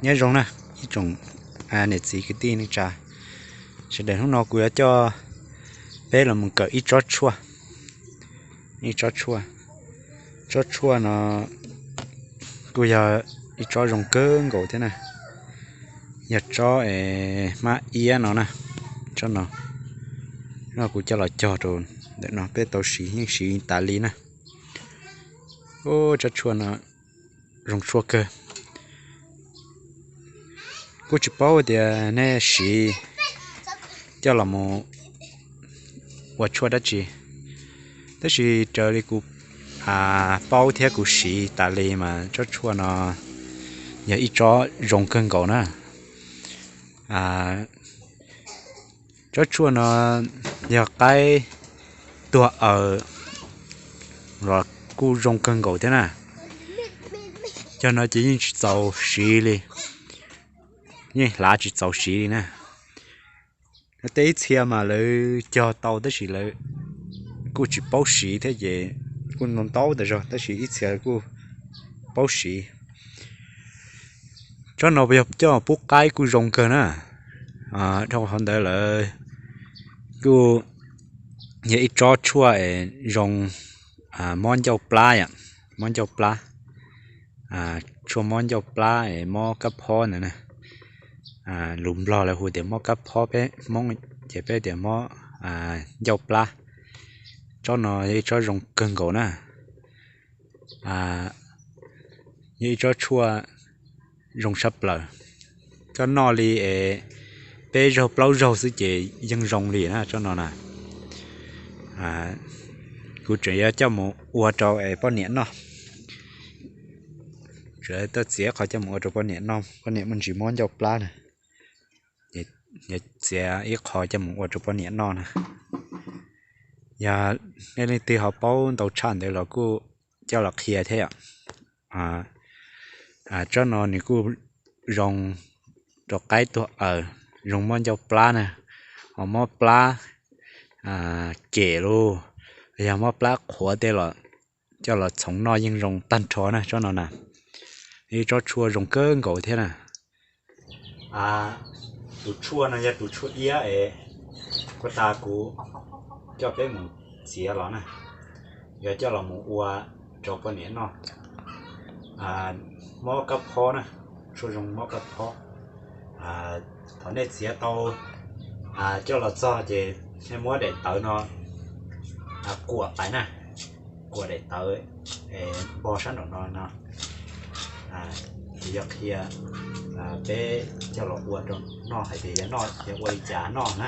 Nyob zoo na ib tsoom niam txiv kwv tij neej tsa, sawv daws, hnub no kuv yuav coj peb los mus kawm ib tsob tshuaj, ib tsob tshuaj. Tsob tshuaj no kuj yog ib tsob zoo kawg nkaus thiab na, yog tsob es hmab iab no na. Tsob no, no kuv coj los cog rau ntawm no, peb tau siv yeej siv tas li na. Tsob tshuaj no zoo tshuaj kawg. Kuj tsis paub tias nej siv coj los mus ua tshuaj dab tsi, tab sis raws li kuv paub thiab kuv siv tas li mas tsob tshuaj no yog ib tsob zoo kawg nkaus na. Tsob tshuaj no yog qaib tuag aws los kuj zoo kawg nkaus thiab na. Cov no ces yeej tsis txaus siv li, yeej hlav tsis txaus siv li na. Tej ib txhia mas lawv cog tau tab sis lawv kuj tsis paub siv thiab ces kuj ntau ntau tas zog, tab sis ib txhia kuj paub siv. Tsob no yog coj pub qaib kuj zoo kawg na. Dhau qhov ntawd lawm kuj yog ib tsob tshuaj es zoo mob ncauj plab yom, mob ncauj plab. Tshuaj mob ncauj plab es mob kab phob ntawd na. Lus Nplog lawv hu tias mob kab phob, peb Hmoob ces peb tias mob ncauj plab. Tsob no yog ib tsob zoo kawg nkaus na. Yog ib tsob tshuaj zoo tshaj plaws. Koj noj li es peb zaug plaub zaug xwb ces yeej zoo li na tsob no na. Kuv tseem yuav coj mus ua rau es poj niam noj. Tseem tuaj txiav qho coj mus ua rau poj niam noj, poj niam muaj ntsis mob ncauj plab na. Txiav ib qho coj mus ua rau poj niam noj na. Yog nej leej twg ho paub ntau tshaj ntawd los kuj coj los qhia thiab yom. Tsob no nws kuj zoo rau qaib tuag aws, zoo mob ncauj plab na, ho mob plab kem los yog mob plab qhuav tej los coj los txhoov noj yeej zoo tag nrho na tsob no na. Ib tsob tshuaj zoo kawg nkaus thiab na. Tus tshuaj no yog tus tshuaj iab es puag ta kuv coj peb mus txiav los na, yuav coj los mus ua rau poj niam noj. Mob kab phob na, tshuaj zoo mob kab phob. Thaum nej txiav tau coj los txog ces nej muab daim tawv no kuam pais na, kuam daim tawv npog sab nraum no no. Ces yog qhia peb coj los ua rau noj hais tias yog noj yog ua li cas noj na.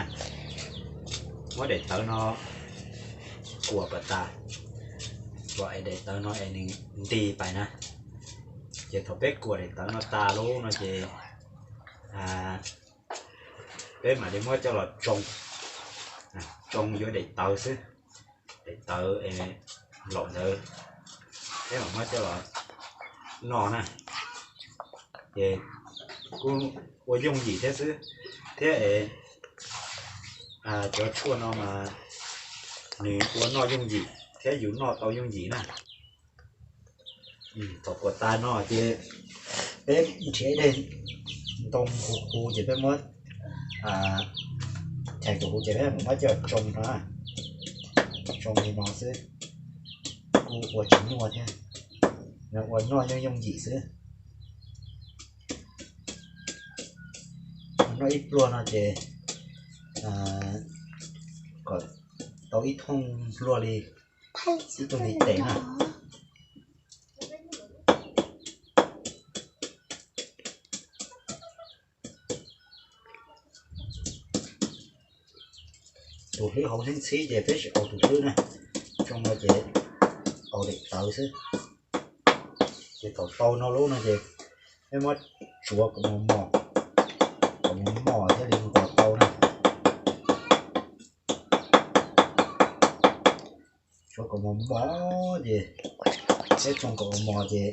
Muab daim tawv no kuam kom tas, kom es daim tawv no es nws nti pais na. Ces thaum peb kuam daim tawv no tas lawm no ces peb mam li muab coj los tsoo, tsoo yuav daim tawv xwb, daim tawv laum ntawd, peb mam muab coj los noj na. Ces kuj ua yooj yim thiab xwb, thiab es cov tshuaj no mas nws ua noj yooj yim thiab yus noj tau yooj yim na. Thaum kuam tas no ces peb nrhiav ib daim ntoo huv huv ces peb muab chais tus huv ces peb mam muab coj tsoo no, tsoo li no xwb, kuj ua tsis nyuaj thiab, ua noj yooj yooj yim xwb. Noj ib pluag no ces kom tau ib thooj luaj li, ib tug li tes na. Tus hlwb hauv ntxhib ces peb tsis aus tus hlwb na, tsoo no ces aus daim tawv xwb. Ces thaum tau no lub no ces peb muab tsuav kom mos mos, kom mos mos thiaj li nqos tau na. Tsuav kom mos mos ces peb tsoo kom mos mos ces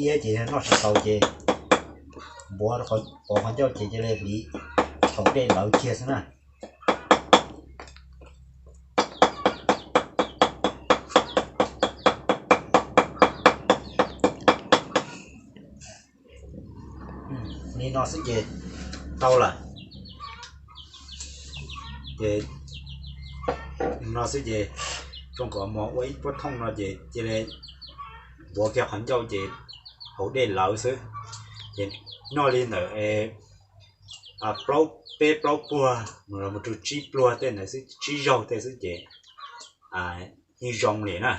iab ces noj tsis tau ces npuav pov qhov ncauj ces cia li hliv thaum dej lawv kiag xwb na. Li no xwb ces tau lawm. Ces no xwb ces tsoo kom mos ua ib pob thooj no ces cia li npuav kiag qhov ncauj ces haus dej lawv xwb. Ces noj li ntawm plaub, peb plaub pluag mus los mus rau tsib pluag tej ntawd xwb, tsib zaug tej xwb ces yeej zoo li na.